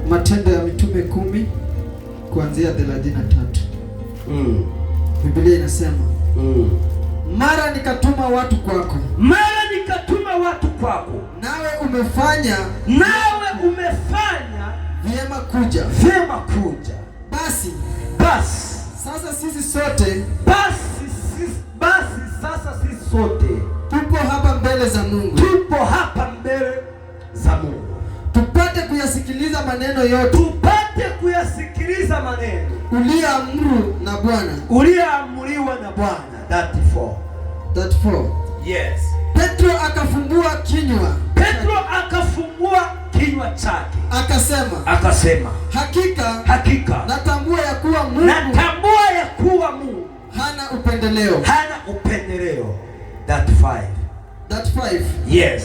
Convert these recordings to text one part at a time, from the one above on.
Matendo ya Mitume 10 kuanzia 33. Biblia inasema, mara nikatuma watu kwako. Mara nikatuma watu kwako. Nawe umefanya vyema kuja. Vyema kuja. Basi. Basi. Sasa sisi sote. Basi sasa sisi sote. Tupo hapa mbele za Mungu. Tupo hapa mbele za Mungu. Tupate kuyasikiliza maneno yote. Tupate kuyasikiliza maneno. Uliyoamuru na Bwana. Uliyoamriwa na Bwana. 34. 34. Yes. Petro akafungua kinywa. Petro akafungua kinywa chake. Akasema. Akasema. Hakika. Hakika. Natambua ya kuwa Mungu. Natambua ya kuwa Mungu. Hana upendeleo. Hana upendeleo. 35. 35. Yes.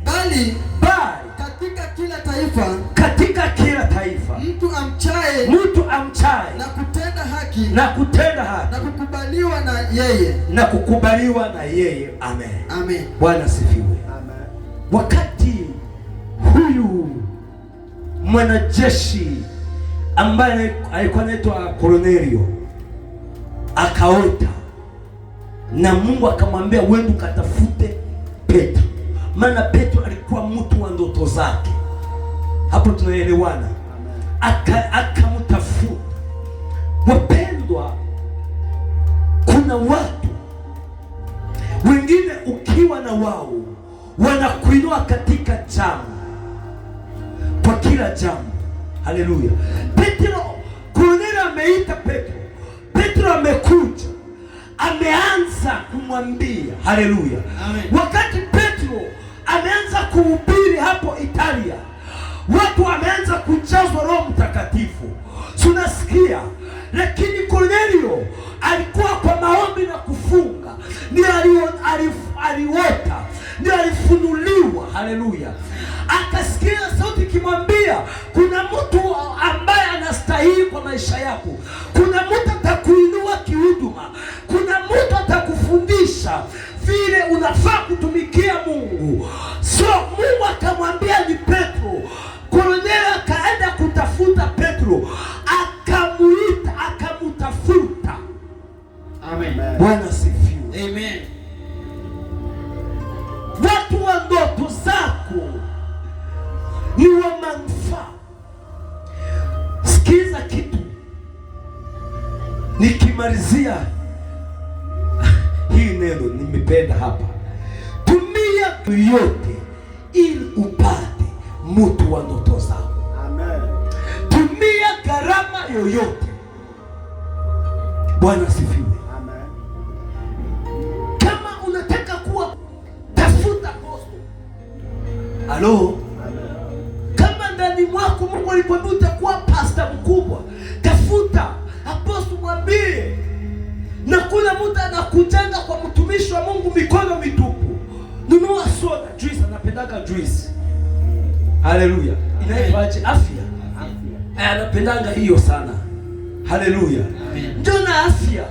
Bali Bali katika kila taifa, katika kila taifa, mtu amchaye, mtu amchaye na kutenda haki, na kutenda haki, na kukubaliwa na yeye, na kukubaliwa na yeye. Amen. Amen. Bwana sifiwe. Amen. Wakati huyu mwanajeshi ambaye alikuwa anaitwa Cornelio akaota na Mungu akamwambia wende ukatafute Petro, maana Petro alikuwa mtu wa ndoto zake. Hapo tunaelewana. Akamtafuta. Wapendwa, kuna watu wengine ukiwa na wao wanakuinua katika jambo, kwa kila jambo. Haleluya. Petro, Kornelio ameita Petro. Petro amekuja, ameanza kumwambia. Haleluya. Wakati Petro ameanza kuhubiri hapo Italia, watu wameanza kujazwa Roho Mtakatifu. Tunasikia. Lakini Kornelio alikuwa kwa maombi na kufunga, ndiye aliota, ndiye alifunuliwa. Haleluya. Akasikia sauti ikimwambia kuna mtu ambaye anastahili kwa maisha yako, kuna mtu atakuinua kihuduma, kuna mtu atakufundisha vile unafaa kutumikia Mungu. So Mungu akamwambia ni Petro. Kornelio akaenda kutafuta Petro, akamuita, akamutafuta. Amen. Bwana asifiwe. Amen. Watu wa ndoto zako ni wa manufaa. Sikiza kitu nikimalizia hii neno nimependa hapa. Tumia yote ili upate mtu wa ndoto zako. Amen. Tumia gharama yoyote. Bwana asifiwe. Amen. Kama unataka kuwa, tafuta posto. Halo? Kama ndani mwako Mungu alikwambia utakuwa pastor mkubwa, tafuta apostle, mwambie. Na kuna mtu anakujenga kwa mtumishi wa Mungu mikono mitupu. Nunua soda, juice, anapendaga juice. Haleluya. Inaitwaje? Afya. Anapendaga hiyo sana. Haleluya. Njoo na afya.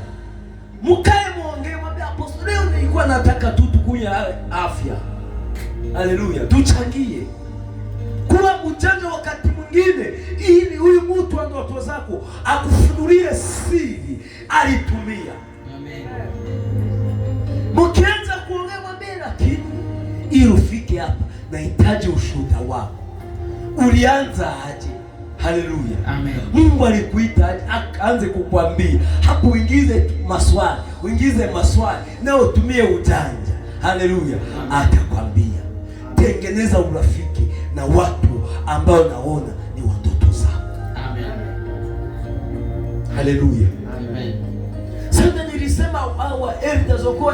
Mkae muongee, mwambie apostle, leo nilikuwa nataka tu tukunywe afya. Haleluya. Tuchangie. Kuwa mjanja wakati mwingine ili huyu mtu wa ndoto zako akufunulie siri alitumia. Amen. Mkianza kuongea mwambie, lakini ili ufike hapa nahitaji ushuhuda wako. Ulianza aje? Haleluya. Amen. Mungu alikuita aje? Aanze kukwambia. Hapo uingize maswali, uingize maswali na utumie ujanja. Haleluya. Atakwambia. Tengeneza urafiki na watu ambao naona ni watoto zako. Amen. Haleluya. Amen. Sasa nilisema hawa elders wako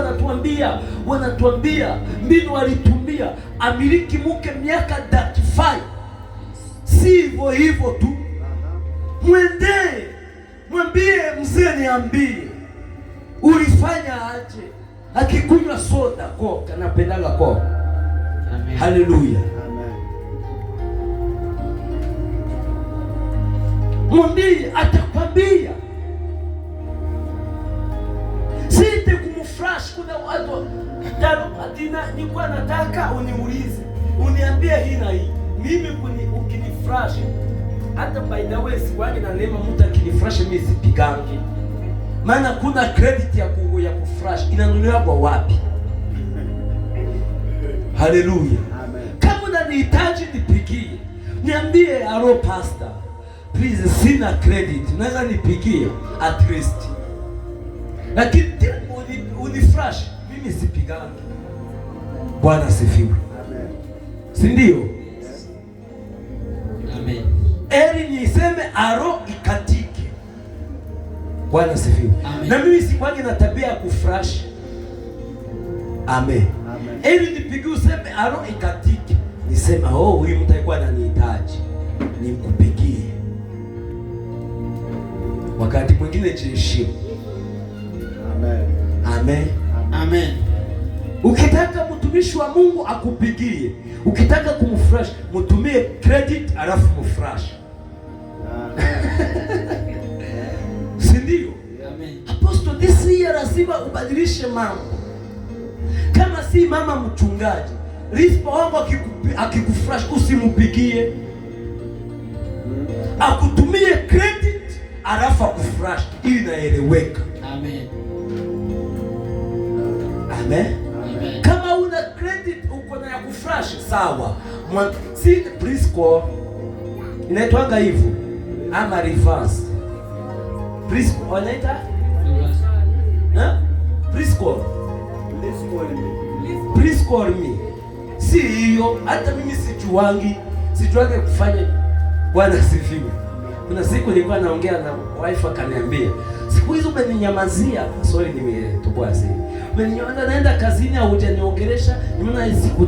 wanatuambia mbinu walitumia amiliki mke miaka 35. Si hivyo hivyo tu. Mwendee, mwambie mzee, niambie ulifanya aje? Akikunywa soda Coke, anapendaga Coke. Amen. Haleluya. Amen. Mwambie, atakwambia. Site kumflash. Kuna watu tano atina, nilikuwa nataka uniulize, uniambie hii na hii. Mimi ukiniflash Hata by the way, sikuangi na neema, mtu akinifresh mimi sipigangi, maana kuna credit ya kufresh inanunuliwa kwa wapi? Haleluya! Kama unanihitaji nipigie, niambie, "Hello pastor, please, sina credit, unaweza nipigie at least?" Lakini unifresh mimi sipigangi. Bwana sifiwe, si ndio? Amen. Eri niseme aro ikatike. Bwana sifiwe. Amen. Na mimi sikwangi na tabia ya kufresh. Amen. Eri nipigie useme aro ikatike, nisema, "Oh, huyu mtu alikuwa ananihitaji, nikupigie." Wakati mwingine jiheshimu. Amen. Amen. Ukitaka mtumishi wa Mungu akupigie, ukitaka kumfresh, mtumie credit alafu mfresh, si ndio? Amen. Apostle, this year lazima ubadilishe mambo. Kama si mama mchungaji, Rispa wangu akikufresh usimpigie, akutumie credit alafu akufresh ili naeleweka. Amen. Amen. Amen. Kama una credit uko na ya kufresh sawa. Si please call. Inaitwanga hivyo ama reverse. Please wanaita? Eh? Please call. Please call me. Si hiyo, hata mimi sijuangi, sijuangi kufanya. Bwana sifiwe. Kuna siku nilikuwa naongea na wife akaniambia, "Siku hizi umeninyamazia." Sorry, nimetoboa siri. "Umeninyamazia, naenda kazini hujaniongelesha, nimeona siku